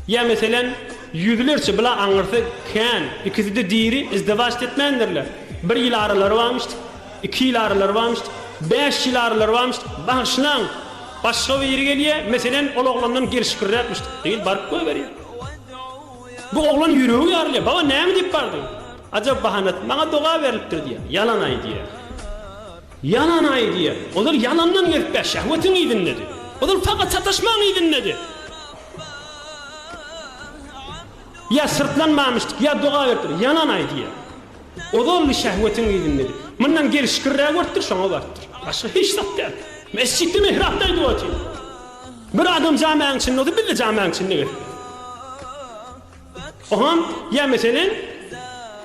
Ýa meselen, ýüzlerçe bula aňyrsy kän, ikisi-de diri, izdiwaç etmändirler. Bir ýyl aralary barmyşdyk, iki ýyl aralary barmyşdyk, bäş ýyl aralary barmyşdyk. Bagyşlaň, başga biri gelýär, meselen, ol oglandan gelşikliräkmişdik. Gyz baryp goýberýär. Bu oglan ýüregi ýarylýar. Baba näme diýip bardyň? Ajap bahanat, maňa doga berlipdir diýýär. Ýalan aýdýar. Ýalan aýdýar. Olar ýalandan gelip-ä şehwetiň yzyndady. Olar fakat sataşmagyň yzyndady. Ýa syrtlanmamyşdyk, ýa doga beripdir. Ýalan aýdýar. Ozal şehwetiň yzyndady. Mundan gelşikliräk görüpdir, şoňa barypdyr. Başga hiç zat däl. Mesjitde mihrapda aýdyp otyr. Bir adam jamäň içinde bolsa, biz-de jamäň içinde gezip. Oňam, ýa meselem,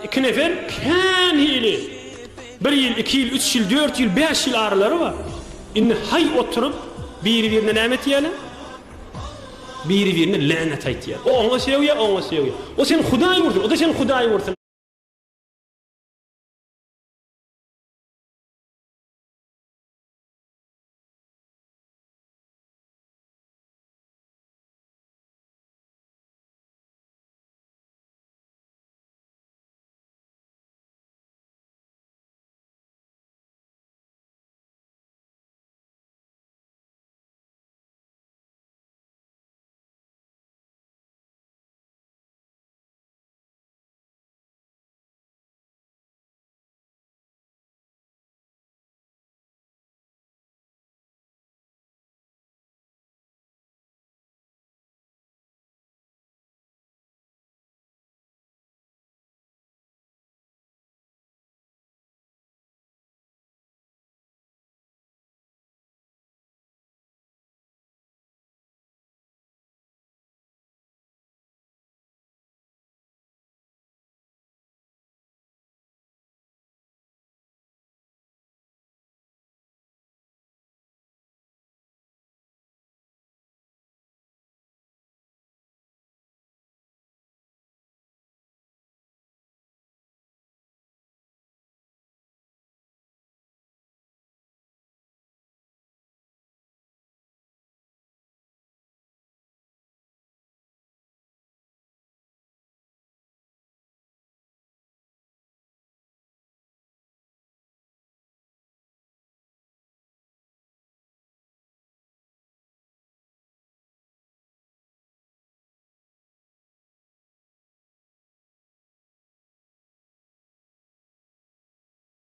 iki nefer kän hili, bir ýyl, iki ýyl, üç ýyl, dört ýyl, bäş ýyl aralary bar. Indi haý oturyp, biri-birine näme etýärler? Biri-birine länet aýtýar. O oňa sögýär, o oňa sögýär. O seni Hudaý ursun, o-da seni Hudaý ursun.